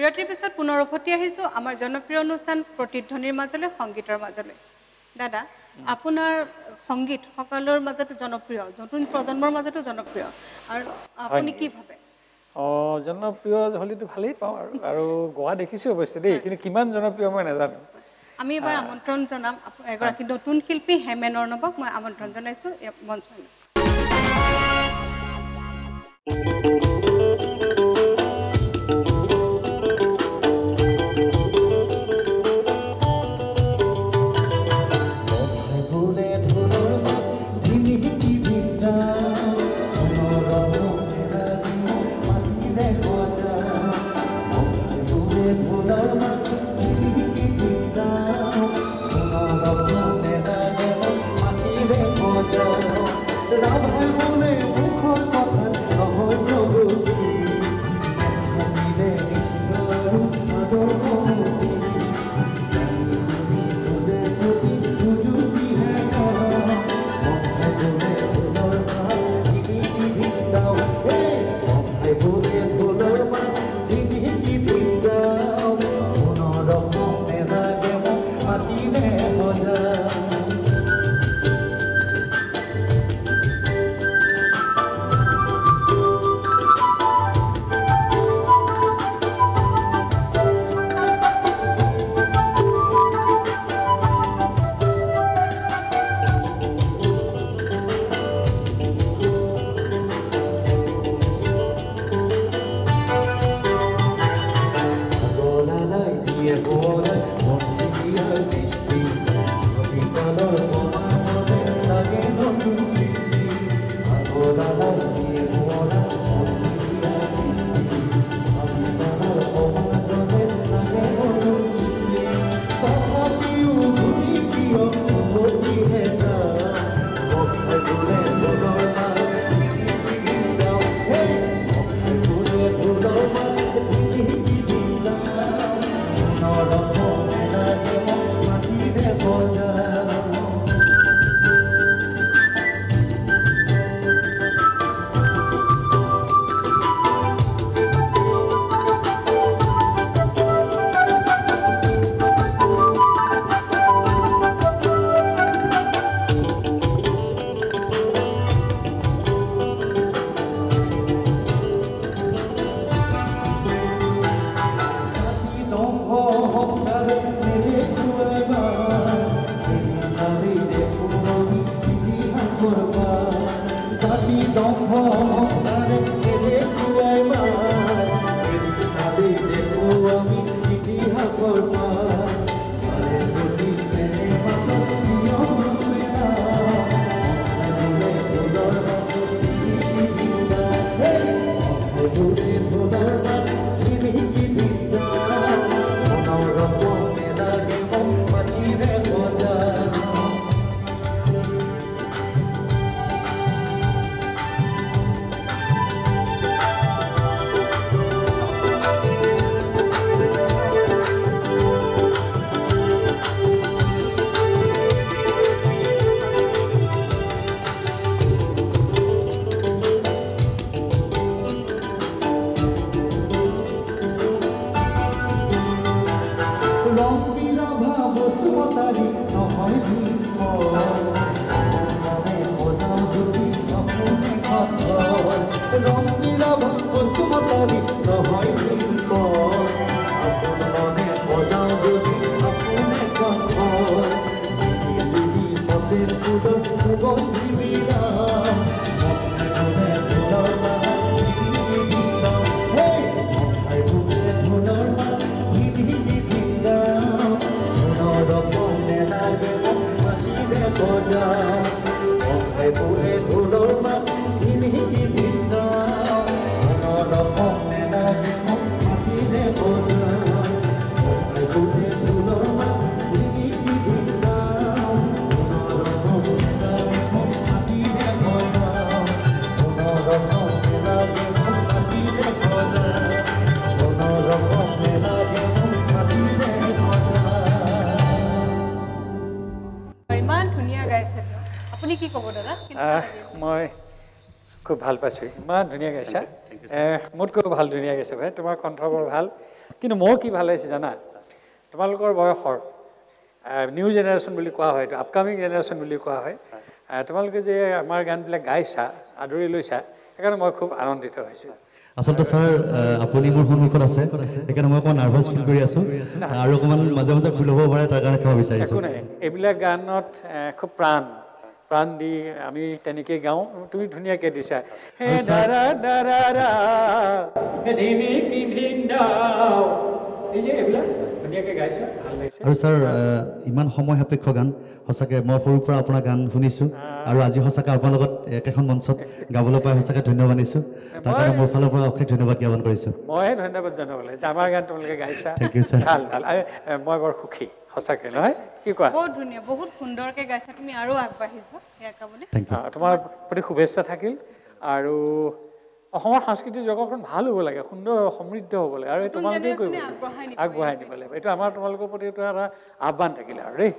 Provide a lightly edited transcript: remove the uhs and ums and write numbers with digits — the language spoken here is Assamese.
বিৰতিৰ পিছত পুনৰ উভতি আহিছোঁ আমাৰ জনপ্ৰিয় অনুষ্ঠান প্ৰতিধ্বনিৰ মাজলৈ, সংগীতৰ মাজলৈ। দাদা, আপোনাৰ সংগীত সকলোৰ মাজতে জনপ্ৰিয়, নতুন প্ৰজন্মৰ মাজতো জনপ্ৰিয়, আৰু আপুনি কি ভাবে? অঁ, জনপ্ৰিয় হ'লেতো ভালেই পাওঁ আৰু আৰু গোৱা দেখিছোঁ অৱশ্যে দেই, কিন্তু কিমান জনপ্ৰিয় মই নাজানো। আমি এবাৰ আমন্ত্ৰণ জনাম এগৰাকী নতুন শিল্পী হেমেন অৰ্ণৱক মই আমন্ত্ৰণ জনাইছোঁ মঞ্চলৈ। ইমান ধুনীয়া গাইছে তেওঁ, আপুনি কি ক'ব দাদা? মই খুব ভাল পাইছোঁ, ইমান ধুনীয়া গাইছা, মোতকৈও ভাল ধুনীয়া গাইছা ভাই, তোমাৰ কণ্ঠ বৰ ভাল। কিন্তু মোৰ কি ভাল লাগিছে জানা, তোমালোকৰ বয়সৰ নিউ জেনেৰেশ্যন বুলি কোৱা হয়, এইটো আপকামিং জেনেৰেশ্যন বুলি কোৱা হয়, তোমালোকে যে আমাৰ গানবিলাক গাইছা, আদৰি লৈছা, সেইকাৰণে মই খুব আনন্দিত হৈছোঁ। আচলতে ছাৰ আপুনি মোৰ সন্মুখত আছে, সেইকাৰণে মই অকণমান নাৰ্ভাছ ফিল কৰি আছোঁ আৰু অকণমান মাজে মাজে ভুল হ'ব পাৰে, তাৰ কাৰণে ক্ষমা বিচাৰিছোঁ। একো নাই, এইবিলাক গানত খুব প্ৰাণ দি আমি তেনেকৈ গাওঁ, তুমি ধুনীয়াকৈ দিছা। হে দাৰা দাৰা ধিমিকি ধিন্দাও, এই যে এইবিলাক ধুনীয়াকৈ গাইছা, ভাল লাগিছে। আৰু ছাৰ ইমান সময় সাপেক্ষ গান, সঁচাকৈ মই সৰুৰ পৰা আপোনাৰ গান শুনিছোঁ আৰু আজি সঁচাকৈ আপোনাৰ লগত একেখন মঞ্চত গাবলৈ পাই সঁচাকৈ ধন্যবাদ মানিছোঁ। তাৰ কাৰণে মোৰ ফালৰ পৰা অশেষ ধন্যবাদ জ্ঞাপন কৰিছোঁ। মইহে ধন্যবাদ জনাব লাগে যে আমাৰ গান তোমালোকে গাইছা। Thank you sir. ভাল ভাল, মই বৰ সুখী সঁচাকৈ, নহয় কি কোৱা? বহুত ধুনীয়া, বহুত সুন্দৰকৈ গাইছা তুমি, আৰু আগবাঢ়ি যোৱা সেয়া কামলৈ। Thank U. তোমাৰ প্ৰতি শুভেচ্ছা থাকিল। আৰু অসমৰ সাংস্কৃতিক জগতখন ভাল হ'ব লাগে, সুন্দৰ সমৃদ্ধ হ'ব লাগে, আৰু তোমালোকেই কৰিব আগবঢ়াই নিব লাগিব। এইটো আমাৰ তোমালোকৰ প্ৰতি এইটো এটা আহ্বান থাকিলে আৰু দেই।